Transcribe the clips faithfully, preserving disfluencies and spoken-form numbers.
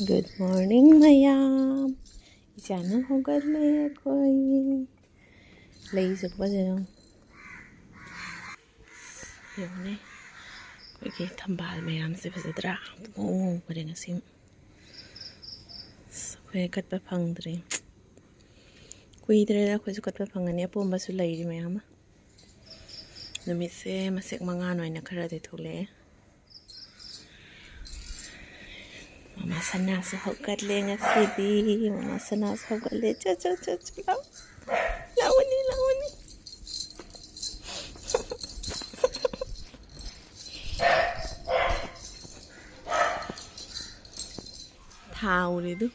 Good morning, ꯃꯌꯥꯝ꯫ ꯏꯆꯥꯅ ꯍꯧꯒꯠꯂꯦ ꯑꯩꯈꯣꯏ꯫ ꯂꯩꯁꯨ ꯐꯖꯅ ꯌꯦꯡꯉꯨꯅꯦ꯫ ꯑꯩꯈꯣꯏꯒꯤ ꯊꯝꯕꯥꯜ ꯃꯌꯥꯝꯁꯦ ꯐꯖꯗ꯭ꯔꯥ? ꯄꯨꯡꯉꯧ ꯉꯧꯈ꯭ꯔꯦ ꯉꯁꯤ꯫ ꯑꯁ, ꯑꯩꯈꯣꯏ ꯀꯠꯄ ꯐꯪꯗ꯭ꯔꯤ꯫ ꯀꯨꯏꯗ꯭ꯔꯦꯗ ꯑꯩꯈꯣꯏꯁꯨ ꯀꯠꯄ ꯐꯪꯒꯅꯤ꯫ ꯑꯄꯣꯝꯕꯁꯨ ꯂꯩꯔꯤ ꯃꯌꯥꯝ ꯑꯃ꯫ ꯅꯨꯃꯤꯠꯁꯦ ꯃꯁꯦꯛ ꯃꯉꯥ ꯅꯥꯏꯅ ꯈꯔꯗꯤ ꯊꯣꯛꯂꯛꯑꯦ꯫ ꯃꯃꯥ ꯁꯅꯥꯁꯨ ꯍꯧꯒꯠꯂꯦ ꯉꯁꯤꯗꯤ꯫ ꯃꯃꯥ ꯁꯅꯥꯁꯨ ꯍꯧꯒꯠꯂꯦ꯫ ꯆꯠ, ꯆꯠ, ꯆꯠ, ꯆꯠ, ꯂꯥꯎ꯫ ꯂꯥꯎꯑꯣꯅꯦ, ꯂꯥꯎꯑꯣꯅꯦ꯫ ꯊꯥ ꯎꯔꯤꯗꯨ?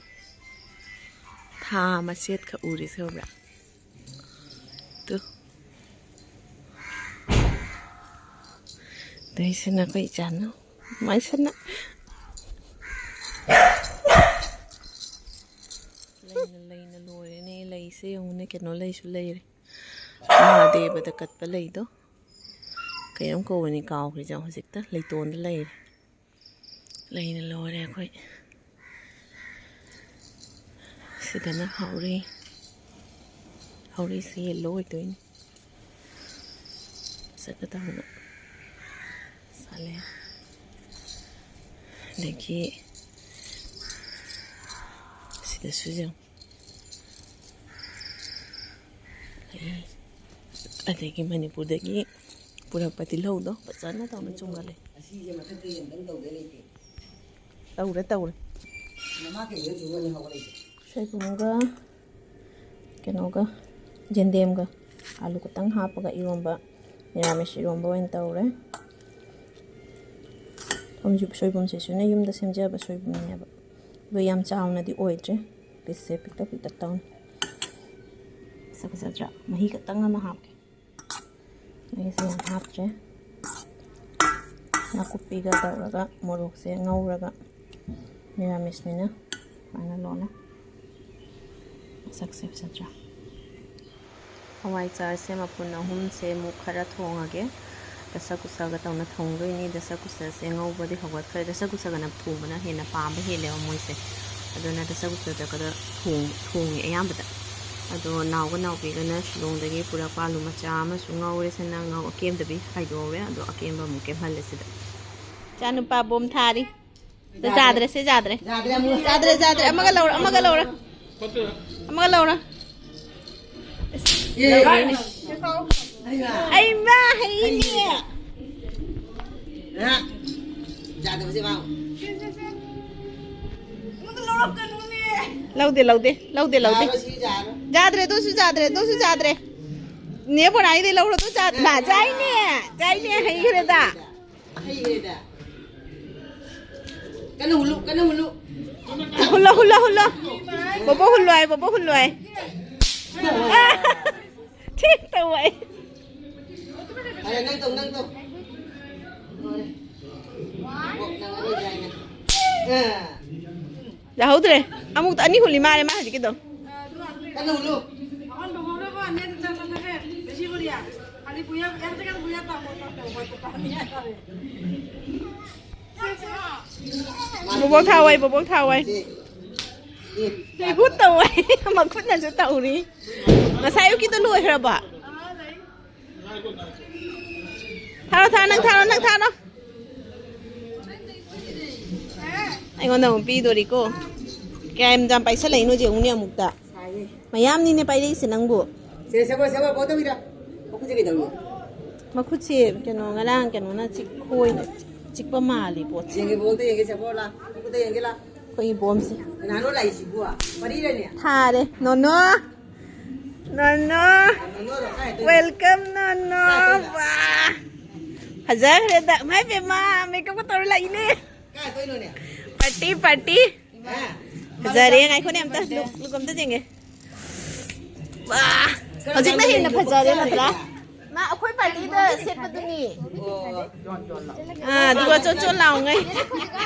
ꯊꯥ ꯃꯆꯦꯠꯈꯛ ꯎꯔꯤꯁꯦ ꯎꯕ꯭ꯔꯥ? ꯇꯨ꯫ ꯑꯗꯩꯁꯤꯅ ꯑꯩꯈꯣꯏ ꯏꯆꯥꯅ꯫ ꯃꯥꯏꯁꯅ꯫ ꯂꯩꯅ ꯂꯩꯅ ꯂꯣꯏꯔꯦꯅꯦ꯫ ꯂꯩꯁꯦ ꯌꯦꯡꯉꯨꯅꯦ, ꯀꯩꯅꯣ ꯂꯩꯁꯨ ꯂꯩꯔꯦ꯫ ꯃꯍꯥꯗꯦꯕꯗ ꯀꯠꯄ ꯂꯩꯗꯣ꯫ ꯀꯩꯅꯣꯝ ꯀꯧꯕꯅꯤ, ꯀꯥꯎꯈ꯭ꯔꯦ ꯍꯧꯖꯤꯛꯇ꯫ ꯂꯩꯇꯣꯟꯗ ꯂꯩꯔꯦ꯫ ꯂꯩꯅ ꯂꯣꯏꯔꯦ ꯑꯩꯈꯣꯏ꯫ ꯁꯤꯗꯅ ꯍꯧꯔꯤ꯫ ꯍꯧꯔꯤꯁꯦ yellow ꯑꯣꯏꯗꯣꯏꯅꯤ꯫ ꯐꯖꯅ ꯇꯧꯅ ꯁꯥꯠꯂꯦ꯫ ꯑꯗꯒꯤ ꯁꯤꯗꯁꯨ ꯌꯦꯡꯉꯨ꯫ ꯑꯗꯒꯤ ꯃꯅꯤꯄꯨꯔꯗꯒꯤ ꯄꯨꯔꯛꯄ ꯇꯤꯜꯍꯧꯗꯣ ꯐꯖꯅ ꯇꯧꯅ ꯆꯨꯝꯒꯜꯂꯦ꯫ ꯇꯧꯔꯦ, ꯇꯧꯔꯦ꯫ ꯁꯣꯏꯕꯨꯝꯒ ꯀꯩꯅꯣꯒ ꯌꯦꯟꯗꯦꯝꯒ ꯑꯂꯨ ꯈꯛꯇꯪ ꯍꯥꯞꯄꯒ ꯏꯔꯣꯝꯕ, ꯃꯤꯔꯥꯃꯤꯁ ꯏꯔꯣꯝꯕ ꯑꯣꯏꯅ ꯇꯧꯔꯦ꯫ ꯁꯣꯝꯁꯤ ꯁꯣꯏꯕꯨꯝꯁꯤꯁꯨꯅꯦ ꯌꯨꯝꯗ ꯁꯦꯝꯖꯕ ꯁꯣꯏꯕꯨꯝꯅꯦꯕ꯫ ꯑꯗꯣ ꯌꯥꯝ ꯆꯥꯎꯅꯗꯤ ꯑꯣꯏꯗ꯭ꯔꯦ, ꯄꯤꯁꯁꯦ ꯄꯤꯛꯇꯛ ꯄꯤꯛꯇꯛ ꯇꯧꯅ꯫ ꯃꯁꯛ ꯐꯖꯗ꯭ꯔꯥ? ꯃꯍꯤ ꯈꯛꯇꯪ ꯑꯃ ꯍꯥꯞꯀꯦ꯫ ꯃꯍꯤꯁꯦ ꯌꯥꯝ ꯍꯥꯞꯇ꯭ꯔꯦ꯫ ꯅꯥꯀꯨꯞꯄꯤꯒ ꯇꯧꯔꯒ ꯃꯣꯔꯣꯛꯁꯦ ꯉꯧꯔꯒ, ꯃꯤꯔꯥꯃꯤꯁꯅꯤꯅ ꯁꯨꯃꯥꯏꯅ ꯂꯣꯜꯂꯦ꯫ ꯃꯁꯛꯁꯦ ꯐꯖꯗ꯭ꯔꯥ? ꯍꯋꯥꯏꯖꯥꯔꯁꯦ ꯃꯄꯨꯟ ꯑꯍꯨꯝꯁꯦ ꯑꯃꯨꯛ ꯈꯔ ꯊꯣꯡꯉꯒꯦ꯫ ꯗꯁꯀꯨꯁꯒ ꯇꯧꯅ ꯊꯣꯡꯗꯣꯏꯅꯤ꯫ ꯗꯁꯀꯨꯁꯁꯦ ꯉꯧꯕꯗꯤ ꯍꯧꯒꯠꯈ꯭ꯔꯦ꯫ ꯗꯁꯀꯨꯁꯒꯅ ꯊꯣꯡꯕꯅ ꯍꯦꯟꯅ ꯄꯥꯝꯕ ꯍꯦꯜꯂꯦꯕ ꯃꯣꯏꯁꯦ꯫ ꯑꯗꯨꯅ ꯗꯁꯀꯨꯁꯗꯒꯗ ꯊꯣꯡ-, ꯊꯣꯡꯉꯦ ꯑꯌꯥꯝꯕꯗ꯫ ꯑꯗꯣ ꯅꯥꯎꯒ ꯅꯥꯎꯕꯤꯒꯅ ꯁꯤꯂꯣꯡꯗꯒꯤ ꯄꯨꯔꯛꯄ ꯑꯂꯨ ꯃꯆꯥ ꯑꯃꯁꯨ ꯉꯧꯔꯦ꯫ ꯁꯤꯅ ꯉꯧ-, ꯑꯀꯦꯝꯗꯕꯤ ꯈꯥꯏꯗꯣꯛꯍꯧꯔꯦ꯫ ꯑꯗꯣ ꯑꯀꯦꯝꯕ ꯑꯃꯨꯛ ꯀꯦꯝꯍꯜꯂꯦ ꯁꯤꯗ꯫ ꯏꯆꯥꯅꯨꯄꯥ ꯕꯣꯝ ꯊꯥꯔꯤ꯫ ꯁꯤ ꯌꯥꯗ꯭ꯔꯦ, ꯁꯤ ꯌꯥꯗ꯭ꯔꯦ꯫ ꯌꯥꯗ꯭ꯔꯦ ꯑꯃꯨꯛ꯫ ꯌꯥꯗ꯭ꯔꯦ, ꯌꯥꯗ꯭ꯔꯦ꯫ ꯑꯃꯒ ꯂꯧꯔꯣ, ꯑꯃꯒ ꯂꯧꯔꯣ꯫ ꯑꯃꯒ ꯂꯧꯔꯣ꯫ ꯑꯦ꯫ ꯑꯩꯃ, ꯍꯩꯅꯦ꯫ ꯍꯩꯃ꯫ ꯍꯥ? ꯌꯥꯗꯕꯁꯦ ꯃꯥ꯫ ꯂꯧꯗꯦ, ꯂꯧꯗꯦ, ꯂꯧꯗꯦ, ꯂꯧꯗꯦ꯫ ꯌꯥꯔꯣꯏ, ꯁꯤ ꯌꯥꯔꯣꯏ꯫ ꯌꯥꯗ꯭ꯔꯦ, ꯑꯗꯨꯁꯨ ꯌꯥꯗ꯭ꯔꯦ, ꯑꯗꯨꯁꯨ ꯌꯥꯗ꯭ꯔꯦ꯫ ꯅꯦ ꯕꯣꯅꯥꯏꯗꯩ ꯂꯧꯔꯣ, ꯑꯗꯨ ꯆꯥ-, ꯃꯥ ꯆꯥꯏꯅꯦ, ꯆꯥꯏꯅꯦ, ꯍꯩꯈ꯭ꯔꯦꯗ꯫ ꯍꯩꯈ꯭ꯔꯦꯗ꯫ ꯀꯟꯅ ꯍꯨꯜꯂꯨ, ꯀꯟꯅ ꯍꯨꯜꯂꯨ꯫ ꯍꯨꯜꯂꯣ, ꯍꯨꯜꯂꯣ, ꯍꯨꯜꯂꯣ꯫ ꯕꯣꯕꯣ ꯍꯨꯜꯂꯣ ꯍꯥꯏ, ꯕꯣꯕꯣ ꯍꯨꯜꯂꯣ ꯍꯥꯏ꯫ ꯑꯥ! ꯊꯤ ꯇꯧ ꯑꯩ꯫ ꯐꯔꯦ, ꯅꯪ ꯇꯧ, ꯅꯪ ꯇꯧ꯫ ꯂꯣꯏꯔꯦ꯫ ꯑꯣ, ꯅꯪ ꯑꯔꯣꯏꯕ ꯍꯥꯏꯅꯦ꯫ ꯑꯥ꯫ ꯌꯥꯍꯧꯗ꯭ꯔꯦ꯫ ꯑꯃꯨꯛ ꯑꯅꯤ ꯍꯨꯜꯂꯤ ꯃꯥꯜꯂꯦ ꯃꯥ ꯍꯧꯖꯤꯛꯀꯤꯗꯣ꯫ ꯀꯟꯅ ꯍꯨꯜꯂꯨ꯫ ꯕꯣꯕꯣꯛ ꯊꯥꯎꯋꯥꯏ, ꯕꯣꯕꯣꯛ ꯊꯥꯎꯋꯥꯏ꯫ ꯁꯤ, ꯁꯤ꯫ ꯏꯍꯨꯠ ꯇꯧꯋꯥꯏ꯫ ꯃꯈꯨꯠꯅꯁꯨ ꯇꯧꯔꯤ꯫ ꯉꯁꯥꯏ ꯑꯌꯨꯛꯀꯤꯗꯣ ꯂꯣꯏꯈ꯭ꯔꯕꯣ? ꯊꯥꯔꯣ, ꯊꯥꯔꯣ, ꯅꯪ ꯊꯥꯔꯣ, ꯅꯪ ꯊꯥꯔꯣ꯫ ꯑꯩꯉꯣꯟꯗ ꯑꯃꯨꯛ ꯄꯤꯗꯣꯔꯤꯀꯣ꯫ ꯀꯌꯥꯝ ꯌꯥꯝ ꯄꯥꯏꯁꯜꯂꯛꯏꯅꯣ ꯌꯦꯡꯉꯨꯅꯦ ꯑꯃꯨꯛꯇ꯫ ꯃꯌꯥꯝꯅꯤꯅꯦ ꯄꯥꯏꯔꯛꯏꯁꯦ ꯅꯪꯕꯨ꯫ ꯁꯦ, ꯁꯦ, ꯕꯣ, ꯁꯦ, ꯕꯣ, ꯕꯣ ꯇꯧꯕꯤꯔꯣ꯫ ꯃꯈꯨꯠꯁꯦ ꯀꯩꯗꯧꯅꯣ? ꯃꯈꯨꯠꯁꯦ ꯀꯩꯅꯣ ꯉꯔꯥꯡ ꯀꯩꯅꯣꯅ ꯆꯤꯛ-, ꯈꯣꯏꯅ ꯆꯤꯛꯄ ꯃꯥꯜꯂꯤ ꯄꯣꯠꯁꯦ꯫ ꯌꯦꯡꯒꯦ, ꯕꯣꯜꯗ ꯌꯦꯡꯒꯦ, ꯁꯦ, ꯕꯣꯜ ꯂꯥ꯫ ꯃꯈꯨꯠꯇ ꯌꯦꯡꯒꯦ ꯂꯥ꯫ ꯑꯩꯈꯣꯏꯒꯤ ꯕꯣꯝꯁꯦ꯫ ꯀꯅꯥꯅꯣ ꯂꯥꯛꯏꯁꯤꯕꯨ? ꯃꯔꯤꯔꯅꯦ? ꯊꯥꯔꯦ꯫ ꯅꯣꯅꯣ꯫ ꯅꯣꯅꯣ꯫ ꯅꯣꯅꯣꯔꯣ? ꯀꯥꯏ ꯇꯧꯔꯤꯅꯣ? Welcome, ꯅꯣꯅꯣ꯫ ꯀꯥꯏ ꯇꯧꯔꯤꯅꯣ? ꯋꯥ꯫ ꯐꯖꯈ꯭ꯔꯦꯗ꯫ ꯏꯃꯥꯏ ꯄꯦꯝꯃ, ꯃꯦꯀꯞꯀ ꯇꯧꯔ ꯂꯥꯛꯏꯅꯦ꯫ ꯀꯥꯏ ꯇꯧꯔꯤꯅꯣꯅꯦ? Party, party꯫ ꯍꯥ? ꯐꯖꯔꯦ꯫ ꯉꯥꯏꯈꯣꯅꯦ, ꯑꯝꯇ look, look ꯑꯝꯇ ꯌꯦꯡꯒꯦ꯫ ꯋꯥ꯫ ꯀꯔꯝ ꯍꯧꯖꯤꯛꯅ ꯀꯥꯟꯗ ꯍꯦꯟꯅ ꯂꯩꯅꯣ? ꯐꯖꯔꯦ ꯅꯠꯇ꯭ꯔꯥ? ꯄꯛꯆꯔꯦꯗ꯫ ꯃꯥ ꯑꯩꯈꯣꯏ partyꯗ ꯁꯦꯠꯄꯗꯨꯅꯤ꯫ ꯑꯣ꯫ ꯑꯥ, ꯑꯗꯨꯒ ꯆꯣꯠ ꯆꯣꯠ ꯂꯥꯎꯉꯩ꯫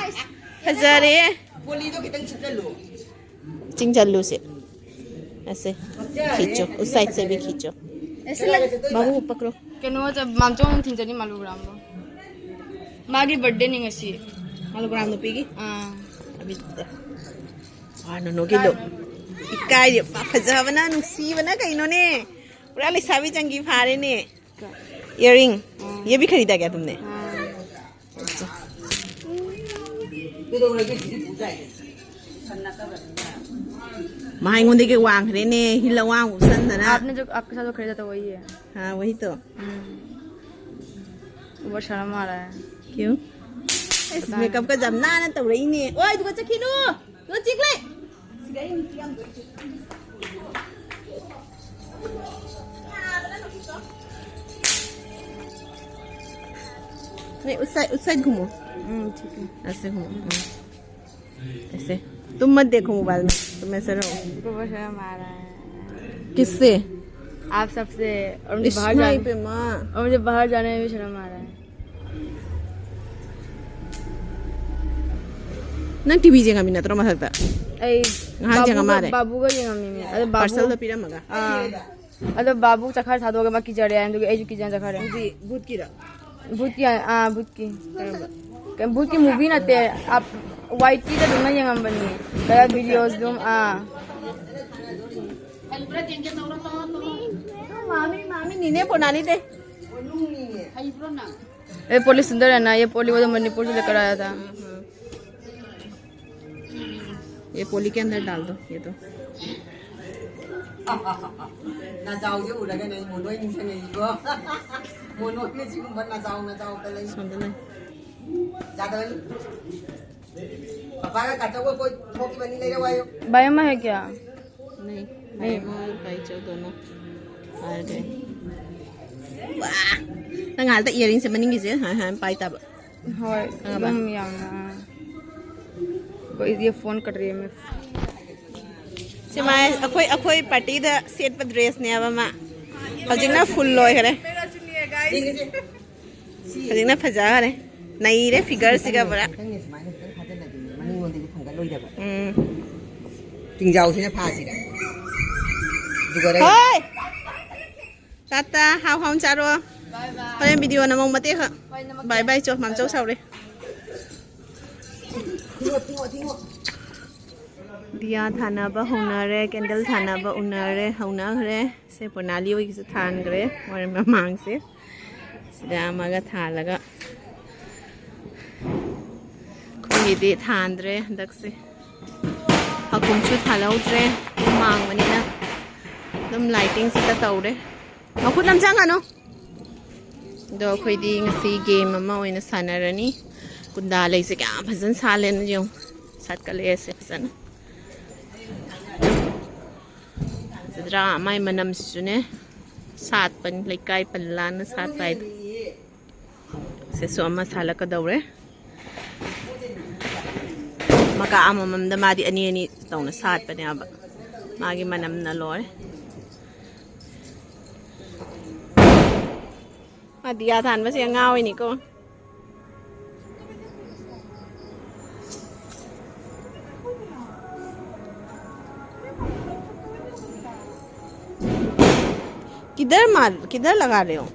ꯐꯖꯔꯦ꯫ ꯄꯣꯂꯤꯗꯣ ꯈꯤꯇꯪ ꯁꯤꯠꯆꯜꯂꯨ꯫ ꯆꯤꯡꯁꯤꯜꯂꯨꯁꯦ꯫ ꯑꯁꯦ꯫ ꯄꯛꯆꯔꯦ꯫ ꯈꯤꯆꯣ꯫ ꯎꯁꯥꯏꯠ ꯁꯦ ꯚꯤ ꯈꯤꯆꯣ꯫ ꯃꯥꯕꯨ ꯄꯛꯈ꯭ꯔꯣ꯫ ꯀꯩꯅꯣ ꯆꯠ-, ꯃꯥꯝꯆꯧ ꯊꯤꯟ ꯆꯠꯅꯤ ꯃꯥꯂꯨꯒ꯭ꯔꯥꯝꯗꯣ꯫ ꯃꯥꯒꯤ ꯕꯔꯊꯗꯦꯅꯤ ꯉꯁꯤ꯫ ꯃꯥꯂꯨꯒ꯭ꯔꯥꯝ ꯅꯨꯄꯤꯒꯤ? ꯑꯥ꯫ ꯑꯕꯤꯗ꯫ ꯑꯥ, ꯅꯣꯅꯣꯒꯤꯗꯣ꯫ ꯏꯀꯥꯏꯔꯦ꯫ ꯐꯖꯕꯅ, ꯅꯨꯡꯁꯤꯕꯅ ꯀꯩꯅꯣꯅꯦ? ꯄꯨꯔꯥ ꯂꯩꯁꯥꯕꯤ ꯆꯪꯒꯤ ꯐꯥꯔꯦꯅꯦ꯫ Earring. ये भी खरीदा क्या तुमने? ꯃꯥ ꯑꯩꯉꯣꯟꯗꯒꯤ ꯋꯥꯡꯈ꯭ꯔꯦꯅꯦ, ꯍꯤꯜ ꯑꯋꯥꯡꯕ ꯎꯞꯁꯟꯗꯅ꯫ आपने जो, आपके साथ जो खरीदा था वही है। हाँ, वही तो। हम्म। वो बहुत शर्म आ रहा है। क्यों? इस मेकअप का जमाना ना तो रही नहीं है। ओए, दुकान से खिनो। ꯂꯣ, ꯆꯤꯛꯂꯦ꯫ ꯁꯤꯗ ꯑꯩ ꯅꯨꯄꯤ ꯌꯥꯝ ꯂꯣꯏ ꯆꯤꯛ-, नहीं, उस साइड, उस साइड घूमो। हम्म, ठीक है। ऐसे घूमो। हम्म। ऐसे। तुम मत देखो मोबाइल में, तुम ऐसे रहो। हमको बहुत शर्म आ रहा है। किससे? आप सबसे। और मुझे बाहर इश्माई जाने, पे माँ। और मुझे बाहर जाने में भी शर्म आ रहा है। ꯅꯪ ꯇꯤꯚꯤ ꯌꯦꯡꯉꯝꯃꯤ ꯅꯠꯇ꯭ꯔꯣ ꯃꯊꯛꯇ? ꯑꯩ ꯉꯥꯏꯍꯥꯛ ꯌꯦꯡꯉꯝ ꯕꯥꯕꯨꯒ, ꯃꯥꯜꯂꯦ꯫ ꯕꯥꯕꯨꯒ ꯌꯦꯡꯉꯝꯃꯤꯅꯦ꯫ ꯑꯗꯣ ꯕꯥꯕꯨ, ꯄꯥꯔꯁꯦꯜꯗꯣ ꯄꯤꯔꯝꯃꯒ꯫ ꯑꯥ꯫ ꯑꯗꯣ ꯕꯥꯕꯨ ꯆꯈꯥꯏ ꯊꯥꯗꯣꯛꯑꯒ ꯃꯥ ꯀꯤꯖꯔꯦ꯫ ꯑꯗꯨꯒꯤ ꯑꯩꯁꯨ ꯀꯤꯖꯅ ꯆꯠꯈ꯭ꯔꯦ꯫ ꯍꯧꯖꯤꯛ ꯚꯨꯠꯀꯤꯔ? ꯚꯨꯠꯀꯤ, ꯑꯥ, ꯚꯨꯠꯀꯤ꯫ ꯀꯔꯝꯕ? ꯀꯩ, ꯚꯨꯠꯀꯤ movie ꯅꯠꯇꯦ꯫ ꯑꯞ-, ꯋꯥꯏ ꯇꯤꯗ ꯑꯗꯨꯝ ꯌꯦꯡꯉꯝꯕꯅꯤ꯫ ꯀꯩꯅꯣ videos ꯑꯗꯨꯝ, ꯑꯥ꯫ ꯃꯥꯃꯤ, ꯃꯥꯃꯤ, ꯅꯤꯅꯦ ꯄꯣꯅꯥꯂꯤ ꯗꯦ꯫ ꯍꯩꯕ꯭ꯔꯣ ꯅꯪ? ये पोली सुंदर है ना, ये पोली वो तो मणिपुर से लेकर आया था। ये पोली के अंदर डाल दो, ये तो। ꯅꯖꯥꯎꯁꯦ ꯎꯔꯒꯅꯦ ꯑꯩ ꯃꯣꯅꯣꯏ ꯅꯤꯡꯁꯤꯡꯉꯛꯏꯀꯣ꯫ ꯃꯣꯅꯣꯏꯅ ꯁꯤꯒꯨꯝꯕ ꯅꯖꯥꯎ ꯅꯖꯥꯎꯗ ꯂꯩ꯫ ꯁꯣꯝꯗ ꯂꯩ꯫ ꯌꯥꯗꯕꯅꯤ꯫ ꯄꯄꯥꯒ ꯀꯥꯆꯧꯒ ꯀꯣꯏ ꯊꯣꯛꯈꯤꯕꯅꯤ, ꯂꯩꯔꯛꯑꯣ ꯍꯥꯏꯌꯨ꯫ बायों में है क्या? नहीं, नहीं। भाई और भाई जो दोनों आ गए। ꯋꯥ! ꯅꯪ ꯉꯥꯏꯍꯥꯛꯇ earring ꯁꯦ ꯃꯅꯤꯡꯒꯤꯁꯦ ꯍꯥꯏ ꯍꯥꯏ ꯄꯥꯏ ꯇꯥꯕ꯫ ꯍꯣꯏ, ꯈꯪꯉꯕ? ꯑꯗꯨꯝ ꯌꯥꯝꯅ꯫ ꯑꯩꯈꯣꯏ, ये फोन कट रही है, मैं ꯁꯤ ꯃꯥꯏ ꯑꯩꯈꯣꯏ, ꯑꯩꯈꯣꯏ party ꯗ ꯁꯦꯠꯄ dress ꯅꯦꯕ ꯃꯥ꯫ ꯍꯧꯖꯤꯛꯅ full ꯂꯣꯏꯈꯔꯦ꯫ ꯍꯧꯖꯤꯛꯅ ꯐꯖꯈꯔꯦ꯫ ꯅꯩꯔꯦ figure ꯁꯤꯒ ꯄꯨꯔꯥ꯫ ꯈꯤꯇꯪꯅꯦ ꯁꯨꯃꯥꯏꯅ ꯈꯤꯇꯪ ꯊꯥꯖꯤꯜꯂꯗꯤ ꯃꯅꯤꯡꯂꯣꯝꯗꯒꯤ ꯐꯨꯡꯒꯠꯂꯣꯏꯗꯕ꯫ ꯎꯝ꯫ ꯇꯤꯡꯖꯥꯎꯁꯤꯅ ꯐꯥꯁꯤꯔ? ꯑꯗꯨꯒ ꯍꯣꯏ! ꯇꯥꯇꯥ, ꯍꯥꯎ ꯍꯥꯎꯅ ꯆꯥꯔꯣ꯫ ꯕꯥꯏ ꯕꯥꯏ꯫ ꯍꯣꯔꯦꯟ ꯚꯤꯗꯤꯑꯣ ꯅꯃꯧ ꯃꯇꯦꯛ ꯈꯛ꯫ ꯍꯣꯏ, ꯅꯃꯧ ꯕꯥꯏ ꯕꯥꯏ ꯆꯣ, ꯃꯥꯝꯆꯧ ꯁꯥꯎꯔꯦ꯫ ꯊꯤꯡꯉꯣ, ꯊꯤꯡꯉꯣ, ꯊꯤꯡꯉꯣ꯫ ꯗꯤꯌꯥ ꯊꯥꯅꯕ ꯍꯧꯅꯔꯦ, ꯀꯦꯟꯗꯜ ꯊꯥꯅꯕ ꯎꯅꯔꯦ, ꯍꯧꯅꯈ꯭ꯔꯦ꯫ ꯁꯦ ꯄ꯭ꯔꯅꯥꯂꯤ ꯍꯣꯏꯒꯤꯁꯨ ꯊꯥꯟꯈ꯭ꯔꯦ, ꯃꯣꯏ ꯃꯃꯥꯡꯁꯦ꯫ ꯁꯤꯗ ꯑꯃꯒ ꯊꯥꯜꯂꯒ꯫ ꯑꯩꯈꯣꯏꯒꯤꯗꯤ ꯊꯥꯟꯗ꯭ꯔꯦ ꯍꯟꯗꯛꯁꯦ꯫ ꯍꯀꯨꯝꯁꯨ ꯊꯥꯜꯍꯧꯗ꯭ꯔꯦ꯫ ꯌꯨꯝ ꯃꯥꯡꯕꯅꯤꯅ ꯑꯗꯨꯝ ꯂꯥꯏꯇꯤꯡꯁꯤꯗ ꯇꯧꯔꯦ꯫ ꯃꯈꯨꯠ ꯂꯝꯖꯪꯒꯅꯨ꯫ ꯑꯗꯣ ꯑꯩꯈꯣꯏꯗꯤ ꯉꯁꯤ ꯒꯦꯝ ꯑꯃ ꯑꯣꯏꯅ ꯁꯥꯟꯅꯔꯅꯤ꯫ ꯀꯨꯟꯗꯥ ꯂꯩꯁꯦ ꯀꯌꯥꯝ ꯐꯖꯅ ꯁꯥꯠꯂꯦꯅ ꯌꯦꯡꯉꯨ꯫ ꯁꯥꯠꯀꯠꯂꯛꯑꯦ ꯁꯦ ꯐꯖꯅ꯫ ꯆꯗ꯭ꯔꯥ ꯃꯥꯏ ꯃꯅꯝꯁꯤꯁꯨꯅꯦ ꯁꯥꯠꯄꯅꯤ, ꯂꯩꯀꯥꯏ ꯄꯜꯂꯥꯅ ꯁꯥꯠꯄ ꯍꯥꯏꯗꯣ꯫ ꯁꯤꯁꯨ ꯑꯃ ꯁꯥꯠꯂꯛꯀꯗꯧꯔꯦ꯫ ꯃꯀꯥ ꯑꯃꯃꯝꯗ ꯃꯥꯗꯤ ꯑꯅꯤ ꯑꯅꯤ ꯇꯧꯅ ꯁꯥꯠꯄꯅꯦꯕ꯫ ꯃꯥꯒꯤ ꯃꯅꯝꯅ ꯂꯣꯏꯔꯦ꯫ ꯃꯥ ꯗꯤꯌꯥ ꯊꯥꯟꯕꯁꯦ ꯉꯥꯎꯏꯅꯤꯀꯣ꯫ किधर मार, किधर लगा रहे हो?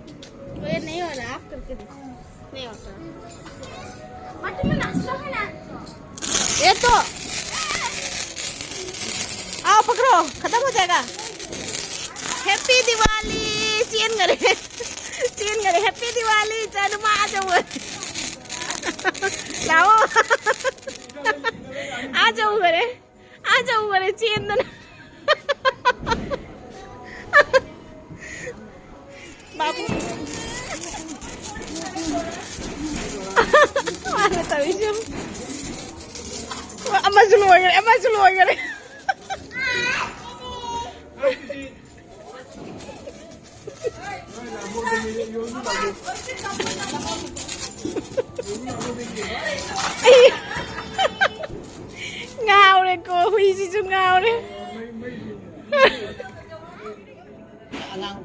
ये नहीं हो रहा, आप करके देखो। नहीं होता। बट मैं नाचता है ना। ये तो आओ पकड़ो, खत्म हो जाएगा। Happy Diwali, चेन करे। चेन करे, Happy Diwali, चलो आ जाओ। लाओ। आ जाओ करे। आ जाओ करे, चेन ना। बाबू। माने तभी से। अम्मा सुनो करे, अम्मा सुनो करे। ꯑꯩ ꯉꯥꯎꯔꯦꯀꯣ, ꯍꯨꯏꯁꯤꯁꯨ ꯉꯥꯎꯔꯦ꯫ ꯑꯉꯥꯡ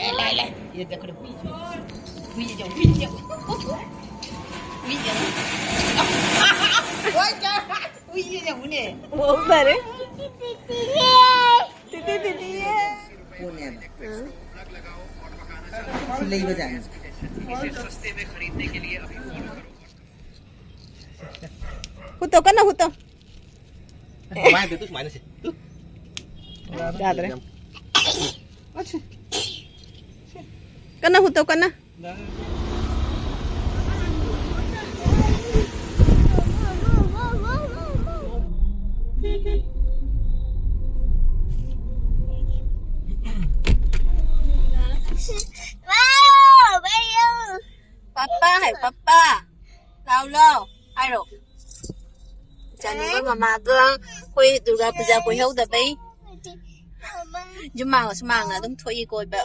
ꯑꯦ, ꯂꯥꯏ, ꯂꯥꯏ꯫ ꯌꯦ, ꯗꯈꯔ ꯍꯨꯏ, ꯍꯨꯏ꯫ ꯍꯨꯏ ꯌꯦꯡꯉꯨ, ꯍꯨꯏ ꯌꯦꯡꯉꯨ꯫ ꯍꯨꯏ ꯌꯦꯡꯉꯨ꯫ ꯍꯣꯏ, ꯆꯥ-, ꯍꯨꯏ ꯌꯦꯡꯉꯨꯅꯦ꯫ ꯃꯑꯣꯡ ꯐꯔꯦ꯫ ꯇꯤꯇꯤ, ꯇꯤꯇꯤ꯫ ꯎꯝ꯫ ꯂꯩꯕ ꯖꯥꯠꯅꯤ꯫ ꯍꯨꯠꯇꯣ, ꯀꯟꯅ ꯍꯨꯠꯇꯣ꯫ ꯌꯥꯗ꯭ꯔꯦ꯫ ꯀꯟꯅ ꯍꯨꯠꯇꯣ, ꯀꯟꯅ꯫ ꯄꯥꯄꯥ ꯍꯥꯏ, ꯄꯥꯄꯥ꯫ ꯂꯥꯎ, ꯂꯥꯎ ꯍꯥꯏꯔꯣ꯫ ꯏꯆꯥꯅꯨꯄꯥ ꯃꯃꯥꯒ ꯑꯩꯈꯣꯏ ꯗꯨꯔꯒꯥ ꯄꯨꯖꯥ ꯀꯣꯏꯍꯧꯗꯕꯩ ꯌꯨꯝ ꯃꯥꯡꯉꯁꯨ ꯃꯥꯡꯅ ꯑꯗꯨꯝ ꯊꯣꯛꯏ ꯀꯣꯏꯕ꯫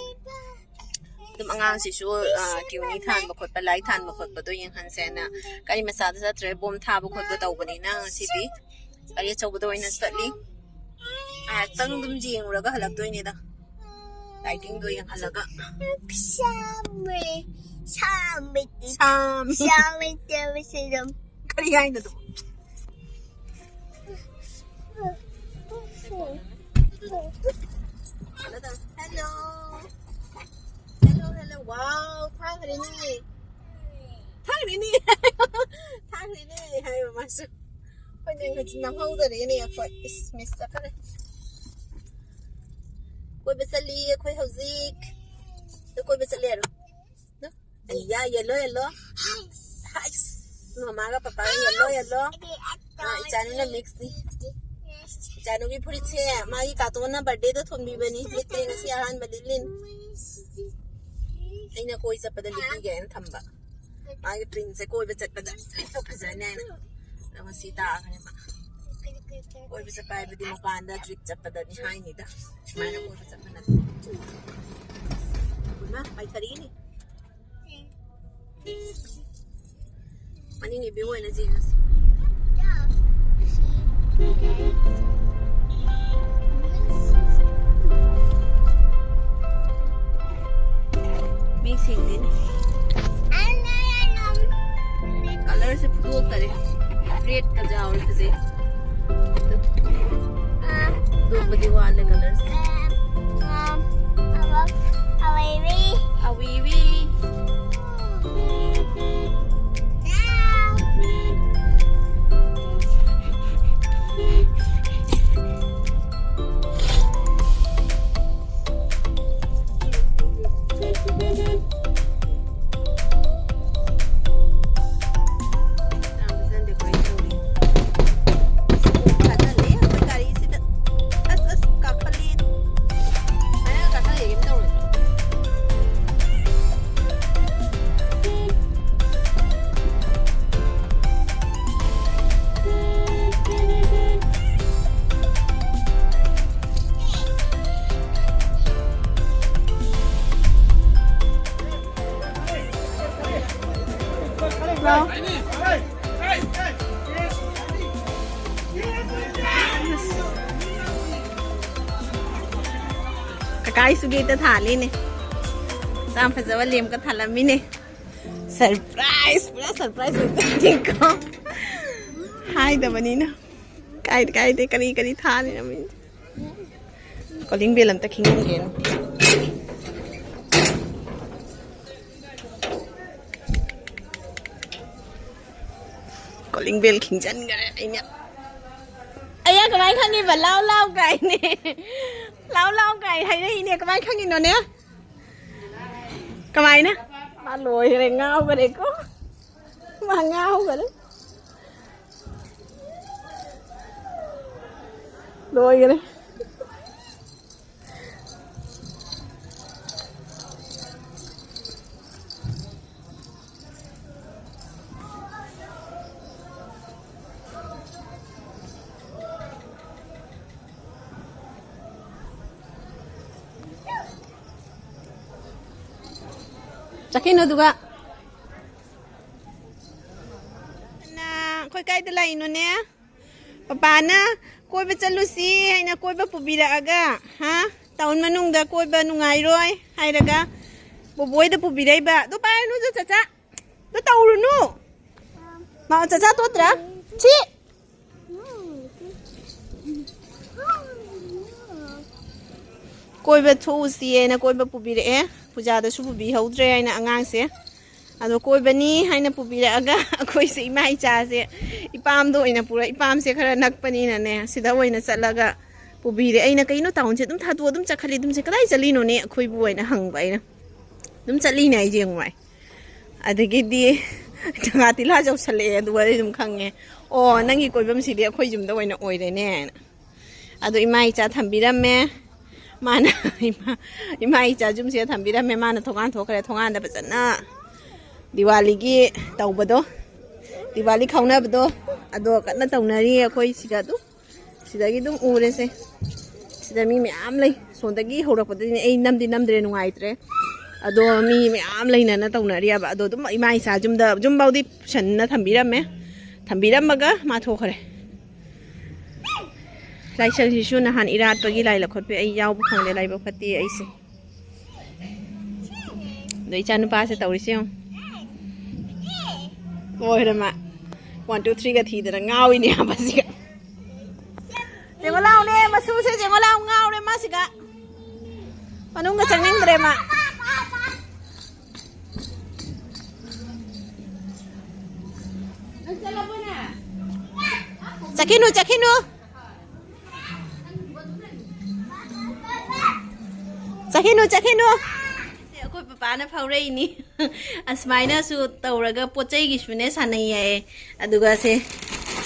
ꯑꯗꯨꯝ ꯑꯉꯥꯡꯁꯤꯁꯨ, ꯑ, ꯇ꯭ꯌꯨꯅꯤ ꯊꯥꯟꯕ ꯈꯣꯠꯄ, ꯂꯥꯏ ꯊꯥꯟꯕ ꯈꯣꯠꯄꯗꯣ ꯌꯦꯡꯍꯟꯁꯦꯅ ꯒꯥꯔꯤ ꯃꯆꯥꯗ ꯆꯠꯇ꯭ꯔꯦ꯫ ꯕꯣꯝ ꯊꯥꯕ ꯈꯣꯠꯄ ꯇꯧꯕꯅꯤꯅ ꯉꯁꯤꯗꯤ ꯒꯥꯔꯤ ꯑꯆꯧꯕꯗ ꯑꯣꯏꯅ ꯆꯠꯂꯤ꯫ ꯉꯥꯏꯍꯥꯛꯇꯪ ꯑꯗꯨꯝ ꯌꯦꯡꯉꯨꯔꯒ ꯍꯜꯂꯛꯇꯣꯏꯅꯤꯗ꯫ ꯂꯥꯏꯇꯤꯡꯗꯣ ꯌꯦꯡꯍꯜꯂꯒ꯫ ꯁꯥꯝꯃꯦ꯫ ꯁꯥꯝꯃꯦ꯫ ꯁꯥꯝꯃꯦ꯫ ꯁꯥꯝꯃꯦ꯫ ꯀꯔꯤ ꯍꯥꯏꯅꯣ ꯑꯗꯨꯕꯨ? Hello. Hello, hello. Wow, ꯊꯥꯈ꯭ꯔꯦꯅꯦ꯫ ꯊꯥꯈ꯭ꯔꯦꯅꯦ꯫ ꯊꯥꯈ꯭ꯔꯦꯅꯦ ꯍꯥꯏꯕ ꯃꯥꯁꯨ꯫ ꯑꯩꯈꯣꯏꯅ ꯍꯧꯖꯤꯛ ꯅꯝꯍꯧꯗꯔꯦꯅꯦ ꯑꯩꯈꯣꯏ꯫ ꯏꯁ, miss ꯆꯠꯈ꯭ꯔꯦ꯫ ꯀꯣꯏꯕ ꯆꯠꯂꯤ ꯑꯩꯈꯣꯏ ꯍꯧꯖꯤꯛ꯫ ꯑꯗꯨ ꯀꯣꯏꯕ ꯆꯠꯂꯦ ꯍꯥꯏꯔꯣ? ꯑꯌꯥ, yellow, yellow. ꯍꯥꯏꯁ꯫ ꯃꯃꯥꯒ ꯄꯄꯥꯒ yellow, yellow꯫ ꯑꯥ, ꯏꯆꯥꯅꯨꯅ mix ꯅꯤ꯫ ꯏꯆꯥꯅꯨꯒꯤ ꯐꯨꯔꯤꯠꯁꯦ ꯃꯥꯒꯤ ꯀꯥꯇꯣꯟꯅ birthday ꯗ ꯊꯣꯟꯕꯤꯕꯅꯤ꯫ ꯂꯤꯠꯇ꯭ꯔꯦ, ꯉꯁꯤ ꯑꯍꯥꯟꯕ ꯂꯤꯠꯂꯤꯅꯤ꯫ ꯑꯩꯅ ꯀꯣꯏ ꯆꯠꯄꯗ ꯂꯤꯠꯄꯤꯒꯦꯅ ꯊꯝꯕ꯫ ꯃꯥꯒꯤ print ꯁꯦ ꯀꯣꯏꯕ ꯆꯠꯄꯗ ꯂꯤꯠꯄ ꯐꯖꯅꯤ ꯍꯥꯏꯅ꯫ ꯑꯗꯣ ꯉꯁꯤ ꯇꯥꯈ꯭ꯔꯦ ꯃꯥ꯫ ꯀꯣꯏꯕ ꯆꯠꯄ ꯍꯥꯏꯕꯗꯤ ꯃꯄꯥꯟꯗ trip ꯆꯠꯄꯗꯅꯤ ꯍꯥꯏꯅꯤꯗ꯫ ꯁꯨꯃꯥꯏꯅ ꯀꯣꯏꯕ ꯆꯠꯄ ꯅꯠꯇꯦ꯫ ꯏꯃꯥ, ꯄꯥꯏꯊꯔꯛꯏꯅꯦ꯫ ꯃꯅꯤꯡꯒꯤ view ꯑꯣꯏꯅ ꯌꯦꯡꯉꯁꯤ꯫ ꯃꯌꯦꯛ ꯁꯦꯡꯗꯦꯅꯦ꯫ Colour ꯁꯦ ꯐꯨꯗꯣꯛꯇꯔꯦ꯫ Red ꯀ ꯌꯥꯎꯔꯦ, ꯐꯖꯩ꯫ ꯐꯨꯗꯣꯛꯄꯗꯤ ꯋꯥꯠꯂꯦ colour ꯁꯦ꯫ ꯑꯋꯤꯋꯤ꯫ ꯑꯋꯤꯋꯤ꯫ ꯌꯥꯝ ꯐꯖꯅ decorate ꯇꯧꯔꯤ꯫ ꯊꯥꯖꯜꯂꯦ ꯑꯩꯈꯣꯏ ꯒꯥꯔꯤꯁꯤꯗ꯫ ꯑꯁ, ꯑꯁ, ꯀꯥꯈꯠꯂꯤ꯫ ꯃꯌꯥ ꯀꯥꯈꯠꯂꯦ, ꯀꯩꯝ ꯇꯧꯔꯣꯏ꯫ ꯀꯀꯥ ꯑꯩꯁꯨ gate ꯇ ꯊꯥꯜꯂꯤꯅꯦ꯫ ꯌꯥꯝ ꯐꯖꯕ lamp ꯀ ꯊꯥꯜꯂꯝꯃꯤꯅꯦ꯫ Surprise! ꯄꯨꯔꯥ surprise ꯑꯣꯏꯗꯣꯏꯅꯤꯀꯣ꯫ ꯍꯥꯏꯗꯕꯅꯤꯅ꯫ ꯀꯥꯏꯗ ꯀꯥꯏꯗ ꯀꯔꯤ ꯀꯔꯤ ꯊꯥꯔꯤꯅꯣ ꯃꯤ? Calling bell ꯑꯝꯇ ꯈꯤꯡꯉꯝꯒꯦꯅꯦ꯫ Calling bell ꯈꯤꯡꯖꯟꯈꯔꯦ ꯑꯩꯅ꯫ ꯑꯩꯌꯥ, ꯀꯃꯥꯏ ꯈꯪꯉꯤꯕ? ꯂꯥꯎ ꯂꯥꯎ ꯀꯥꯏꯅꯦ꯫ ꯂꯥꯎ ꯂꯥꯎ ꯀꯥꯏ ꯍꯥꯏꯔꯛꯏꯅꯦ꯫ ꯀꯃꯥꯏ ꯈꯪꯉꯤꯅꯣꯅꯦ? ꯀꯃꯥꯏꯅ? ꯃꯥ ꯂꯣꯏꯈꯔꯦ, ꯉꯥꯎꯈꯔꯦꯀꯣ꯫ ꯃꯥ ꯉꯥꯎꯈꯔꯦ꯫ ꯂꯣꯏꯈꯔꯦ꯫ ꯆꯠꯈꯤꯅꯨ ꯑꯗꯨꯒ꯫ ꯑꯩꯈꯣꯏ ꯀꯥꯏꯗ ꯂꯥꯛꯏꯅꯣꯅꯦ? ꯄꯄꯥꯅ ꯀꯣꯏꯕ ꯆꯠꯂꯨꯁꯤ ꯍꯥꯏꯅ ꯀꯣꯏꯕ ꯄꯨꯕꯤꯔꯛꯑꯒ, ꯍꯥ? Town ꯃꯅꯨꯡꯗ ꯀꯣꯏꯕ ꯅꯨꯡꯉꯥꯏꯔꯣꯏ ꯍꯥꯏꯔꯒ ꯕꯣꯕꯣꯏꯗ ꯄꯨꯕꯤꯔꯛꯏꯕ꯫ ꯑꯗꯨ ꯄꯥꯏꯔꯨꯅꯨ ꯆꯆꯥ꯫ ꯑꯗꯨ ꯇꯧꯔꯨꯅꯨ꯫ ꯃꯥ ꯆꯆꯥ ꯇꯣꯠꯇ꯭ꯔꯥ? ꯁꯤ꯫ ꯀꯣꯏꯕ ꯊꯣꯛꯎꯁꯤꯌꯦꯅ ꯀꯣꯏꯕ ꯄꯨꯕꯤꯔꯛꯑꯦ꯫ ꯄꯨꯖꯥꯗꯁꯨ ꯄꯨꯕꯤꯍꯧꯗ꯭ꯔꯦ ꯑꯩꯅ ꯑꯉꯥꯡꯁꯦ꯫ ꯑꯗꯣ ꯀꯣꯏꯕꯅꯤ ꯍꯥꯏꯅ ꯄꯨꯕꯤꯔꯛꯑꯒ ꯑꯩꯈꯣꯏꯁꯦ ꯏꯃꯥ ꯏꯆꯥꯁꯦ ꯏꯄꯥꯝꯗ ꯑꯣꯏꯅ ꯄꯨꯔꯛ, ꯏꯄꯥꯝꯁꯦ ꯈꯔ ꯅꯛꯄꯅꯤꯅꯅꯦ, ꯁꯤꯗ ꯑꯣꯏꯅ ꯆꯠꯂꯒ ꯄꯨꯕꯤꯔꯦ꯫ ꯑꯩꯅ, "ꯀꯩꯅꯣ ꯇꯥꯎꯟꯁꯦ ꯑꯗꯨꯝ ꯊꯥꯗꯣꯛꯑ ꯑꯗꯨꯝ ꯆꯠꯈꯠꯂꯤ, ꯑꯗꯨꯝꯁꯦ ꯀꯗꯥꯏ ꯆꯠꯂꯤꯅꯣꯅꯦ ꯑꯩꯈꯣꯏꯕꯨ?" ꯍꯥꯏꯅ ꯍꯪꯕ ꯑꯩꯅ꯫ "ꯑꯗꯨꯝ ꯆꯠꯂꯤꯅꯦ ꯑꯩꯁꯦ ꯌꯦꯡꯉꯨ ꯍꯥꯏ"꯫ ꯑꯗꯒꯤꯗꯤ ꯅꯥꯒꯥ ꯇꯤꯜꯍꯥ ꯌꯧꯁꯜꯂꯛꯑꯦ, ꯑꯗꯨꯒ ꯑꯩ ꯑꯗꯨꯝ ꯈꯪꯉꯦ, "ꯑꯣ, ꯅꯪꯒꯤ ꯀꯣꯏꯐꯝꯁꯤꯗꯤ ꯑꯩꯈꯣꯏ ꯌꯨꯝꯗ ꯑꯣꯏꯅ ꯑꯣꯏꯔꯦꯅꯦ" ꯍꯥꯏꯅ꯫ ꯑꯗꯣ ꯏꯃꯥ ꯏꯆꯥ ꯊꯝꯕꯤꯔꯝꯃꯦ꯫ ꯃꯥꯅ ꯏꯃꯥ, ꯏꯃꯥ ꯏꯆꯥ ꯌꯨꯝꯁꯤꯗ ꯊꯝꯕꯤꯔꯝꯃꯦ꯫ ꯃꯥꯅ ꯊꯣꯡꯒꯥꯟ ꯊꯣꯛꯈ꯭ꯔꯦ꯫ ꯊꯣꯡꯒꯥꯟꯗ ꯐꯖꯅ ꯗꯤꯋꯥꯂꯤꯒꯤ ꯇꯧꯕꯗꯣ, ꯗꯤꯋꯥꯂꯤ ꯈꯥꯎꯅꯕꯗꯣ, ꯑꯗꯣ ꯀꯟꯅ ꯇꯧꯅꯔꯤ꯫ ꯑꯩꯈꯣꯏ ꯁꯤꯗ ꯑꯗꯨꯝ, ꯁꯤꯗꯒꯤ ꯑꯗꯨꯝ ꯎꯔꯦꯁꯦ꯫ ꯁꯤꯗ ꯃꯤ ꯃꯌꯥꯝ ꯂꯩ꯫ ꯁꯣꯝꯗꯒꯤ ꯍꯧꯔꯛꯄꯗꯅꯦ ꯑꯩ ꯅꯝꯗꯤ ꯅꯝꯗ꯭ꯔꯦ, ꯅꯨꯡꯉꯥꯏꯇ꯭ꯔꯦ꯫ ꯑꯗꯣ ꯃꯤ ꯃꯌꯥꯝ ꯂꯩꯅꯅ ꯇꯧꯅꯔꯤꯑꯕ꯫ ꯑꯗꯣ ꯑꯗꯨꯝ ꯏꯃꯥ ꯏꯆꯥ ꯌꯨꯝꯗ, ꯌꯨꯝꯐꯥꯎꯗꯤ ꯄꯨꯁꯟꯅ ꯊꯝꯕꯤꯔꯝꯃꯦ꯫ ꯊꯝꯕꯤꯔꯝꯃꯒ ꯃꯥ ꯊꯣꯛꯈ꯭ꯔꯦ꯫ ꯂꯥꯏꯁꯪꯁꯤꯁꯨ ꯅꯍꯥꯟ ꯏꯔꯥꯠꯄꯒꯤ ꯂꯥꯏ ꯂꯧꯈꯠꯄꯤ ꯑꯩ ꯌꯥꯎꯕ ꯐꯪꯗꯦ, ꯂꯥꯏꯕꯛ ꯐꯠꯇꯦ ꯑꯩꯁꯦ꯫ ꯑꯗꯣ ꯏꯆꯥ ꯅꯨꯄꯥꯁꯦ ꯇꯧꯔꯤꯁꯦ ꯌꯦꯡꯉꯨ꯫ ꯂꯣꯏꯔꯦ ꯃꯥ꯫ One, two, three ꯒ ꯊꯤꯗꯅ ꯉꯥꯎꯏꯅꯦ ꯃꯁꯤꯒ꯫ ꯌꯦꯡꯉꯣ ꯂꯥꯎꯅꯦ, ꯃꯁꯨꯁꯦ ꯌꯦꯡꯉꯣ ꯂꯥꯎ, ꯉꯥꯎꯔꯦ ꯃꯥꯁꯤꯒ꯫ ꯃꯅꯨꯡꯗ ꯆꯪꯅꯤꯡꯗ꯭ꯔꯦ ꯃꯥ꯫ ꯆꯠꯈꯤꯅꯨ, ꯆꯠꯈꯤꯅꯨ꯫ ꯆꯠꯈꯤꯅꯨ, ꯆꯠꯈꯤꯅꯨ꯫ ꯑꯩꯈꯣꯏ ꯄꯄꯥꯅ ꯐꯥꯎꯔꯛꯏꯅꯤ꯫ ꯑꯁꯨꯃꯥꯏꯅꯁꯨ ꯇꯧꯔꯒ ꯄꯣꯠ ꯆꯩꯒꯤꯁꯨꯅꯦ ꯁꯥꯟꯅꯩ ꯍꯥꯏꯌꯦ꯫ ꯑꯗꯨꯒ ꯁꯦ,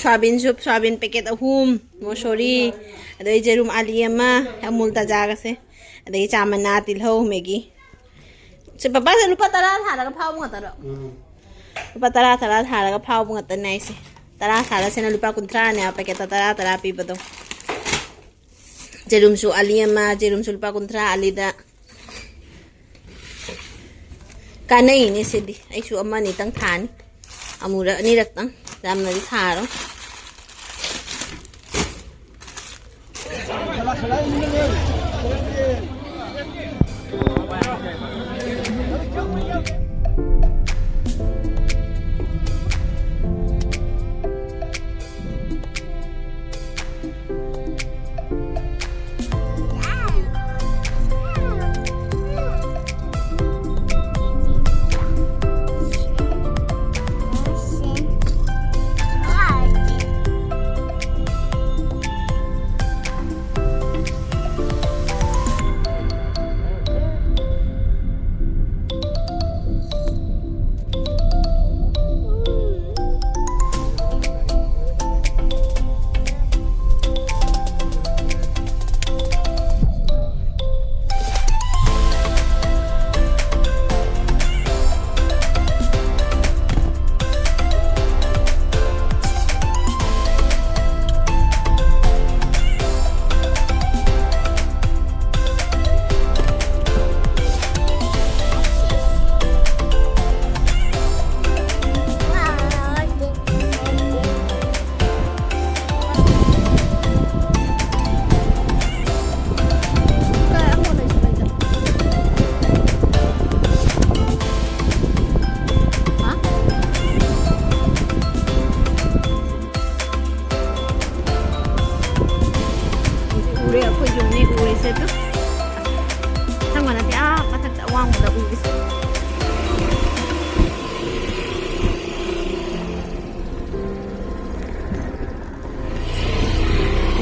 ꯁꯣꯌꯥꯕꯤꯟ ꯁꯨꯞ, ꯁꯣꯌꯥꯕꯤꯟ ꯄꯦꯀꯦꯠ ꯑꯍꯨꯝ, ꯃꯣꯁꯣꯔꯤ, ꯑꯗꯩ ꯖꯦꯔꯨꯝ ꯑꯥꯂꯤ ꯑꯃ, ꯑꯃꯨꯜ ꯇꯥꯖꯥꯒꯁꯦ, ꯑꯗꯒꯤ ꯆꯥ ꯃꯅꯥ, ꯇꯤꯜꯍꯧ, ꯃꯦꯒꯤ꯫ ꯁꯤ ꯄꯄꯥꯁꯦ ꯂꯨꯄꯥ ꯇꯔꯥ ꯊꯥꯔꯒ ꯐꯥꯎꯕ ꯉꯥꯛꯇꯔꯣ? ꯎꯝ꯫ ꯂꯨꯄꯥ ꯇꯔꯥ, ꯇꯔꯥ ꯊꯥꯔꯒ ꯐꯥꯎꯕ ꯉꯥꯛꯇꯅꯦ ꯍꯥꯏꯁꯦ꯫ ꯇꯔꯥ ꯊꯥꯔꯁꯤꯅ ꯂꯨꯄꯥ ꯀꯨꯟꯊ꯭ꯔꯥꯅꯦ, ꯄꯦꯀꯦꯠꯇ ꯇꯔꯥ, ꯇꯔꯥ ꯄꯤꯕꯗꯣ꯫ ꯖꯦꯔꯨꯝꯁꯨ ꯑꯂꯤ ꯑꯃ, ꯖꯦꯔꯨꯝꯁꯨ ꯂꯨꯄꯥ ꯀꯨꯟꯊ꯭ꯔꯥ ꯑꯂꯤꯗ꯫ ꯀꯥꯟꯅꯩꯅꯦ ꯁꯤꯗꯤ꯫ ꯑꯩꯁꯨ ꯑꯃ ꯑꯅꯤꯇꯪ ꯊꯥꯅꯤ꯫ ꯑꯃꯨꯔꯛ ꯑꯅꯤꯔꯛꯇꯪ꯫ ꯌꯥꯝꯅꯗꯤ ꯊꯥꯔꯣꯏ꯫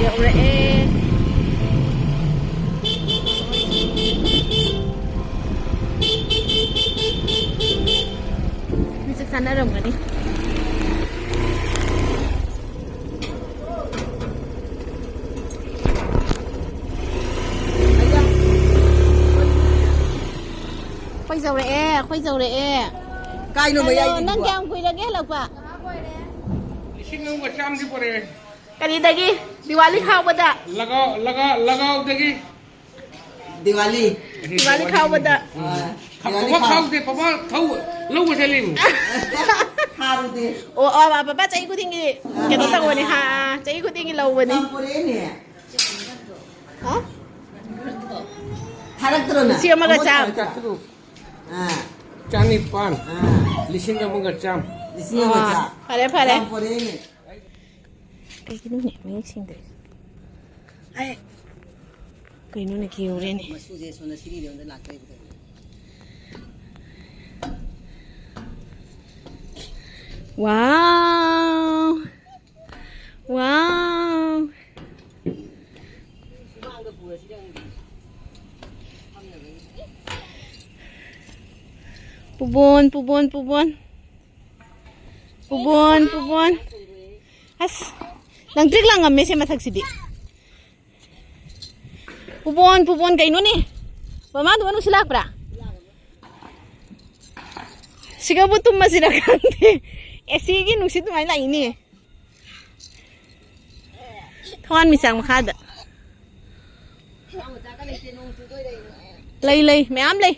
ꯌꯧꯔꯛꯑꯦ꯫ ꯃꯤ ꯆꯥꯛ ꯆꯥꯅꯔꯝꯒꯅꯤ꯫ ꯑꯩꯈꯣꯏ ꯌꯧꯔꯛꯑꯦ, ꯑꯩꯈꯣꯏ ꯌꯧꯔꯛꯑꯦ꯫ ꯀꯥꯏꯅꯣ ꯑꯗꯣ ꯃꯌꯥꯏꯗꯨꯕꯣ? ꯅꯪ ꯀꯌꯥꯝ ꯀꯨꯏꯔꯒꯦ ꯍꯜꯂꯛꯄ? ꯂꯤꯁꯤꯡ ꯑꯃꯒ ꯆꯥꯝꯃꯗꯤ ꯄꯨꯔꯛꯑꯦ꯫ ꯀꯔꯤꯗꯒꯤ? ꯗꯤꯋꯥꯂꯤ ꯈꯥꯎꯕꯗ? ꯂꯒꯥꯎ, ꯂꯒꯥꯎ, ꯂꯒꯥꯎꯗꯒꯤ꯫ ꯗꯤꯋꯥꯂꯤ꯫ ꯗꯤꯋꯥꯂꯤ ꯈꯥꯎꯕꯗ꯫ ꯑꯥ, ꯈꯥꯎ-, ꯗꯤꯋꯥꯂꯤ ꯄꯥꯄꯥ ꯈꯥꯎ-, ꯈꯥꯎꯗꯦ, ꯄꯥꯄꯥ ꯊꯧ-, ꯂꯧꯕ ꯆꯠꯂꯤꯅꯤ꯫ ꯊꯥꯔꯨꯗꯦ꯫ ꯑꯣ, ꯑꯣ, ꯄꯥꯄꯥ ꯆꯍꯤ ꯈꯨꯗꯤꯡꯒꯤ ꯀꯩꯅꯣ ꯇꯧꯕꯅꯦ, ꯍꯥ, ꯆꯍꯤ ꯈꯨꯗꯤꯡꯒꯤ ꯂꯧꯕꯅꯤ꯫ ꯆꯥꯝ ꯄꯨꯔꯛꯑꯦꯅꯦ꯫ ꯍꯥ? ꯊꯥꯔꯛꯇ꯭ꯔꯣ ꯅꯪ? ꯂꯤꯁꯤꯡ ꯑꯃꯒ ꯆꯥꯝ꯫ ꯊꯥꯔꯛꯇ꯭ꯔꯣ? ꯑꯥ꯫ ꯆꯅꯤꯄꯥꯟ꯫ ꯑꯥ꯫ ꯂꯤꯁꯤꯡ ꯑꯃꯒ ꯆꯥꯝ꯫ ꯂꯤꯁꯤꯡ ꯑꯃꯒ ꯑꯥ, ꯆꯥꯝ꯫ ꯐꯔꯦ, ꯐꯔꯦ꯫ ꯆꯥꯝ ꯄꯨꯔꯛꯑꯦꯅꯦ꯫ ꯀꯩꯒꯤꯅꯣꯅꯦ ꯃꯌꯦꯛ ꯁꯦꯡꯗ꯭ꯔꯤꯁꯦ? ꯑꯩ ꯀꯩꯅꯣꯅꯦ ꯀꯤꯍꯧꯔꯦꯅꯦ꯫ ꯃꯆꯨꯁꯦ ꯁꯣꯝꯗ ꯁꯤꯔꯤꯗ ꯑꯝꯇ ꯂꯥꯛꯇ꯭ꯔꯦ꯫ ꯋꯥꯎ! ꯋꯥꯎ! ꯄꯨꯕꯣꯟ, ꯄꯨꯕꯣꯟ, ꯄꯨꯕꯣꯟ꯫ ꯄꯨꯕꯣꯟ, ꯄꯨꯕꯣꯟ꯫ ꯑꯁ, ꯂꯪꯇ꯭ꯔꯤꯛ ꯂꯪꯉꯝꯃꯦ ꯁꯦ ꯃꯊꯛꯁꯤꯗꯤ꯫ ꯄꯨꯕꯣꯟ, ꯄꯨꯕꯣꯟ ꯀꯩꯅꯣꯅꯦ? ꯃꯃꯥꯗꯨꯕꯨ ꯅꯨꯡꯁꯤꯠ ꯂꯥꯛꯄ꯭ꯔꯥ? ꯁꯤꯒꯕꯨ ꯇꯨꯝꯃꯁꯤꯔ ꯈꯪꯗꯦ꯫ ꯑꯦ ꯁꯤꯒꯤ ꯅꯨꯡꯁꯤꯠ ꯑꯗꯨꯃꯥꯏꯅ ꯂꯥꯛꯏꯅꯦ꯫ ꯊꯋꯥꯟꯃꯤꯆꯥꯛ ꯃꯈꯥꯗ꯫ ꯂꯩ, ꯂꯩ, ꯃꯌꯥꯝ ꯂꯩ꯫